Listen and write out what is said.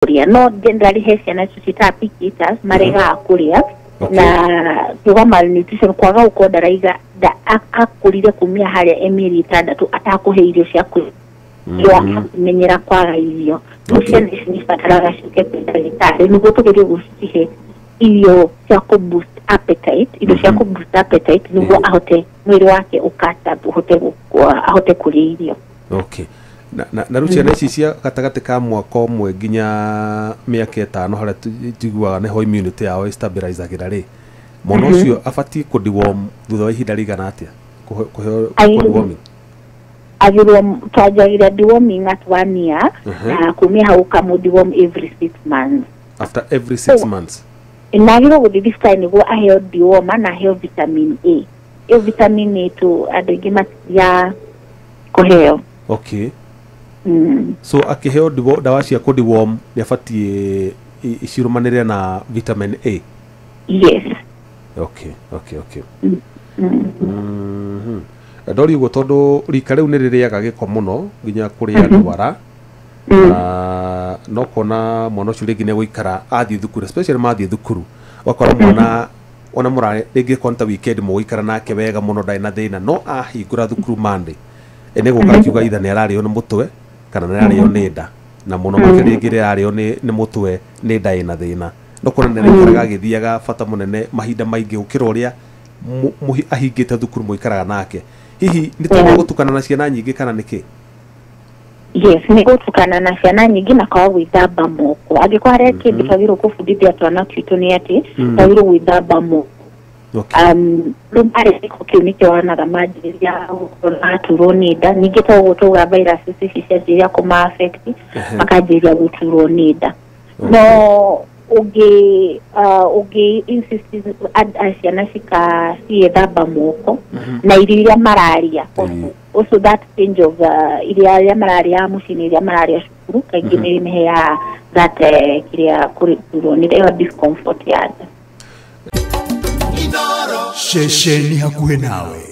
Kũrĩa no generally he ciana ciĩtaga picky eaters, maregaga kũrĩa. Na tuga malnutrition, kwaga gũkorwo ndaraiga akũrire kumia harĩa e mĩeri 6 atakũhe irio cia kũrĩa, akamenyera kwaga irio. Rĩu ciana ici nĩ cibataraga ciũke kwĩ ndagĩtarĩ nĩguo tũgerie gũcihe irio cia kũ boost appetite, irio cia kũ boost appetite, nĩguo ahote mwĩrĩ wake ũkata ũhote ahote kũrĩa irio. Okay, na rĩu ciana ici cia gatagatĩ ka mwaka 1 nginya mĩaka 5, harĩa tiguaga nĩho immunity yao ĩstabilizagĩra rĩ, mwana ũcio abatiĩ kũ deworm thutha wa ihinda rĩigana atĩa, kũheo deworming? Agĩrwo twanjagira deworming at 1 year, na kumia hau kamũ deworm every 6 months. After every 6 months. Na agĩrwo gũthiĩ thibitarĩ nĩguo aheo dewormer na aheo vitamin A. Ĩyo vitamin A tu andũ aingĩ matithiaga kũheo. So akĩheo ndawa cia kũ deworm nĩ abatiĩ cirũmanĩrĩre na vitamin A? Yes. Okay. Ndori ũguo tondũ rika rĩu nĩ rĩrĩaga gĩko mũno nginya kũrĩa ndwara, na no kuona mwana ũcio rĩngĩ nĩ egũikara athiĩ thukuru, especially mathiĩ thukuru, ũgakora mwana ona mũra rĩngĩ korwo nĩ ta weekend mũgũikara nake wega mũno, ndarĩ na thĩna, no ahingũra thukuru Monday nĩ gũka akiuga itha nĩ ararĩo nĩ mũtwe kana nĩ ararĩo nĩ nda, na mũno makĩria rĩngĩ rĩrĩa ararĩo nĩ mũtwe nĩ nda ĩna thĩna, no kuona nĩ araikaraga agĩthiaga bata mũnene mahinda maingĩ gũkĩra ũrĩa ahingĩte thukuru mũikaraga nake. Hihi nĩ tondũ gũtukana na ciana nyingĩ kana nĩkĩ? Yes, nĩ gũtukana na ciana nyingĩ na kwaga gwĩthamba moko. Angĩkorwo harĩa kĩndũ twagĩrĩirwo kũbundithia twana twitũ nĩ atĩ twagĩrĩirwo gwĩthamba moko. Rĩu marĩa gĩko kĩu nĩkĩo wonaga manjĩrĩria gũkorwo maturwo nĩ nda. Ningĩ to ũguo tauga virus ici cianjĩrĩria kũma affect, makanjĩrĩria gũturwo nĩ nda. No ũngĩ insist ciana cigethamba moko na irio iria mararia, also that change of iria mararĩa mũciĩ-inĩ, iria mararĩa cukuru, kaingĩ nĩ imeheaga that kĩrĩa kũrĩturwo nĩ ĩyo discomfort ya nda. Ceceni hakuhĩ nawe.